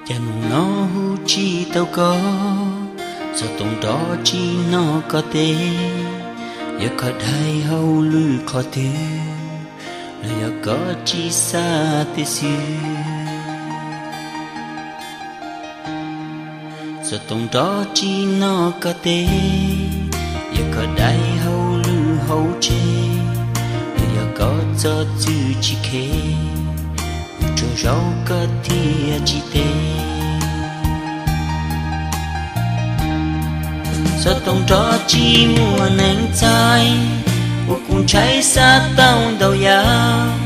Cas hnub no hu tsis tau koj, xov tooj nrov tsis hnov koj teb, yog koj dai hauj lwm qhov twg, los yog koj tsis xav teb xwb. Xov tooj nrov tsis hnov koj teb, yog koj dai hauj lwm hauv tsev, los yog koj txog txwm tsis khev, hu tsaug zog koj thiaj tsis teb. Xov tooj nrov tsis muaj neeg txais, ua kuv ntshai xav tau ntau yam,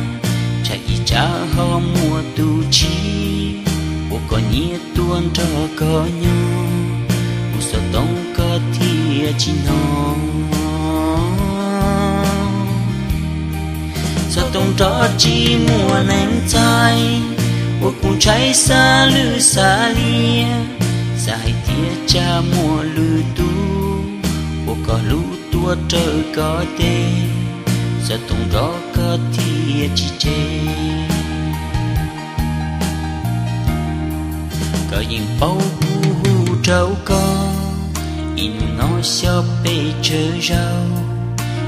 ntshai ib tsam ho muaj tus tshiab, uas koj nyiam tuaj nrog koj nyob, hu xov tooj koj thiaj tsis hnov. Xov tooj nrov tsis muaj neeg txais, ua kuv ntshai xav lwj xav liam, xav hais tias tsam muaj lwm tus, uas koj hlub tuaj raws koj teb, xov tooj nrov koj thiaj tsis tseg. Koj yeej paub kuv hu rau koj, ib hnub no xyov pes tsawg zaus,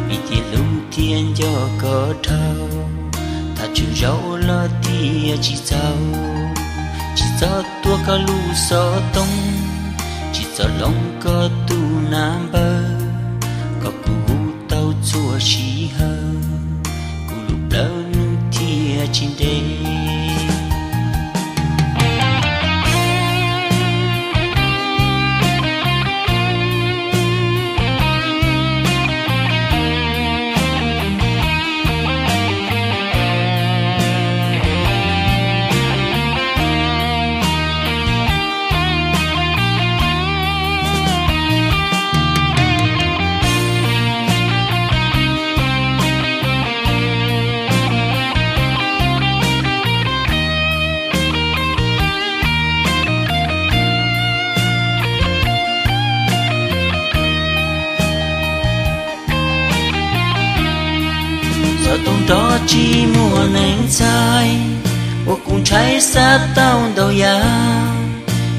vim tias hlub thiab nco koj dhau, thaj tsam zaum los thiaj tsis txaus, tsis txhob tuaj koj lub xov tooj, tsis txhob hloov koj tus naj npawb, koj kuv hu tau txhua sij hawm, kuv lub plawv nws thiaj tsis nres. Xov tooj nrov tsis muaj neeg txais, ua kuv ntshai xav tau ntau yam,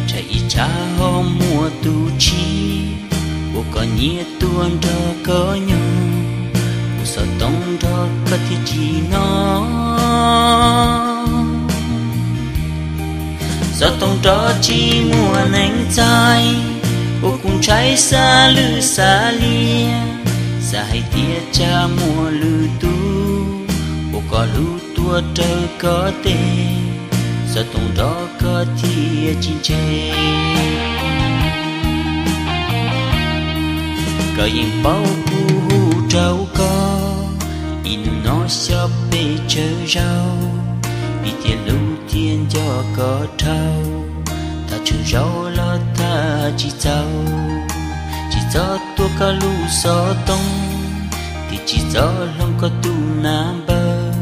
ntshai ib tsam ho muaj tus tshiab, uas koj nyiam tuaj nrog koj nyob, hu xov tooj nrog koj thiaj tsis hnov. Xov tooj nrov tsis muaj neeg txais, ua kuv ntshai xav lwj xav liam, xav hais tias tsam muaj lwm tus, uas koj hlub tuaj raws koj teb, xov tooj nrov koj thiaj tsis tseg. Koj yeej paub kuv hu rau koj, ib hnub no xyov pes tsawg zaus, vim tias hlub thiab nco koj dhau, thaj tsam zaum los thaj tsis txaus, tsis txhob tuaj koj lub xov tooj, thiab tsis txhob hloov koj tus naj npawb,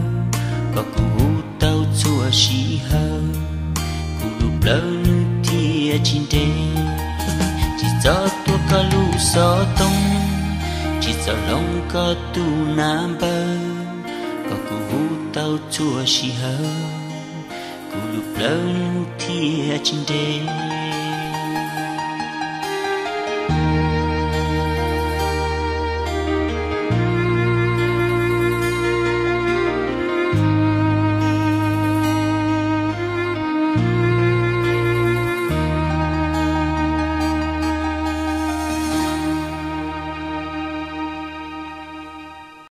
koj kuv hu tau txhua sij hawm, kuv lub plawv nws thiaj tsis nres. Tsis txhob tuaj koj lub xov tooj, tsis txhob hloov koj tus naj npawb, koj kuv hu tau txhua sij hawm, kuv lub plawv nws thiaj tsis nres.